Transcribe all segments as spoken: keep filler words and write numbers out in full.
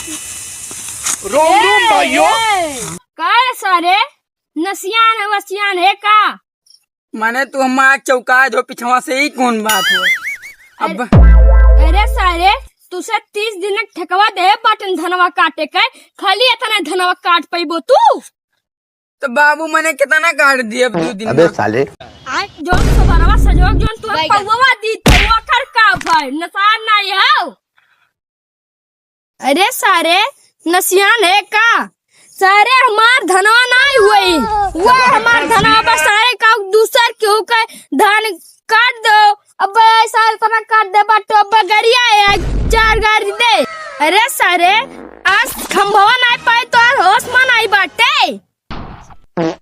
रोम रोम भाइयों। का रे सारे, नसियान है वसियान है का? माने तू हमार चौका जो पिछवा से ही कौन बात हो? अब अरे सारे, तुसे तीस दिन ठेकवा दे बाटन धनवा काटे के, खाली इतना धनवा काट पैबो तू? तो बाबू मने कितना काट दिए अब दो दिन अबे में? साले। आय, जोन सुबरवा सजोग जोन तू पौवा दी तो ओकर का भाई नसान नहीं हो। अरे सारे, नसियान है का? सारे हमार धनवा नहीं हुई, वो हमार धनवा बस सारे का दूसर केहू के धान काट दो। अब ऐसा इतना काट दे बाटो, अब गरिया है, चार गाड़ी दे। अरे सारे, आज खंभवा नहीं पाए तो आज होश में नहीं बाटे।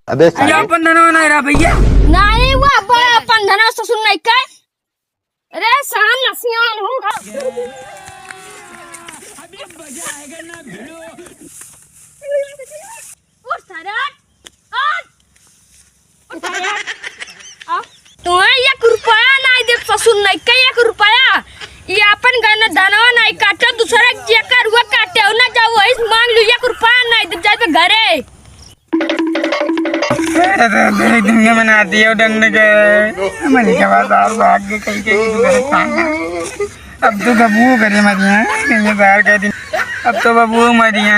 अबे ये साले। अपन धनवा नहीं रहा भैया। नहीं, वो अब अपन धनवा ससुर नहीं कहे। अरे, शान नसियान हूँ। उठ, सारे, उठ। उठ। उठ, सारे, उठ। आ, तुम्हें एक रुपया नहीं दे, ससुर नहीं के एक रुपया। ये अपन गन धनवा नहीं काटे, दूसरा जेकर हुआ काटे, ना जाओ, वही से मांग लो, एक रुपया नहीं दे, जाए घरे। अरे, तो दो दिन में मना दियो डंड के। मलिक के बाद और भाग के कहीं के दूसरे खाना। अब तो बबू करे मरिया, कहीं बाहर के दिन। अब तो बबू मरिया।